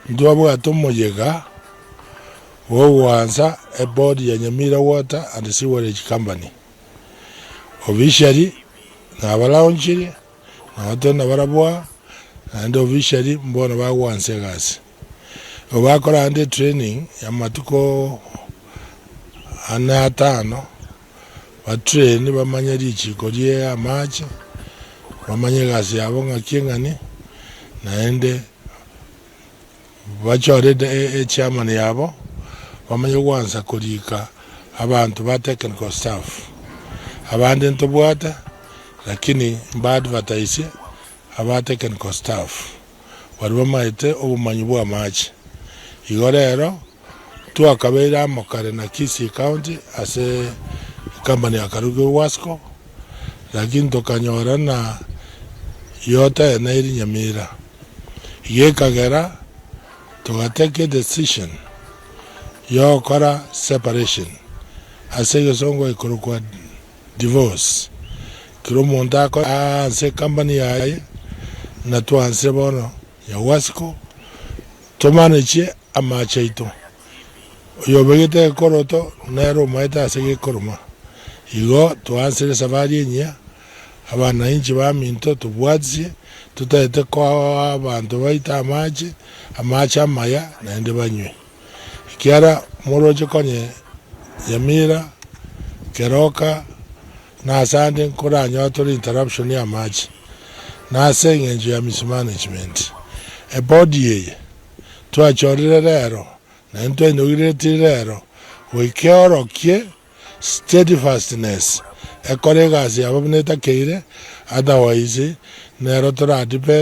Ntwabwate omoyega bw'ogoansa eboard ya Nyamira Water and Sewerage Company. Officially nabalaunchire, nabo tore nabarabwo aa, naende officially mbono bagoansa egasi. Igo bakora naende etraining ya amatuko ane atano, batrain bamanye richiko rie amache, bamanye egasi yabo ng'aki eng'ani, naende Bachore echairman yabo bamanye gwansa korika abanto ba technical staff. Abande ntobwate lakini mba advertise aba technical staff baria bamaete obomanyi bwa amache. Igo rero twakabeire amo kare na Kisii county ase ecompany ya Karuge Wasco lakini tokanyora na yotaeneiri Nyamira. Gekagera togatake edecision yogokora separation, ase egesongo ekorokwa divorce, kera omonto akore aanse ecompany yaye, na twansire bono Nyawasiko tomanechie amache aito. Oyobegete egekoroto nere omaete ase gekoroma. Igo twansire esafari enyia. Abanainchi baminto tobwatisie, totaete koa abanto baito amache, amache amaya, naende banywe. Ekiagera moroche konye Nyamira, Keroka, na ase ande nkoranyore tore interruption y'amache, na ase engencho ya mismanagement. Ebodi eye twachorire rero, naende twainogiretie rero, goika eorokie Steadfastness, ekore egasi yabo buna etakeire, otherwise nero tora depend.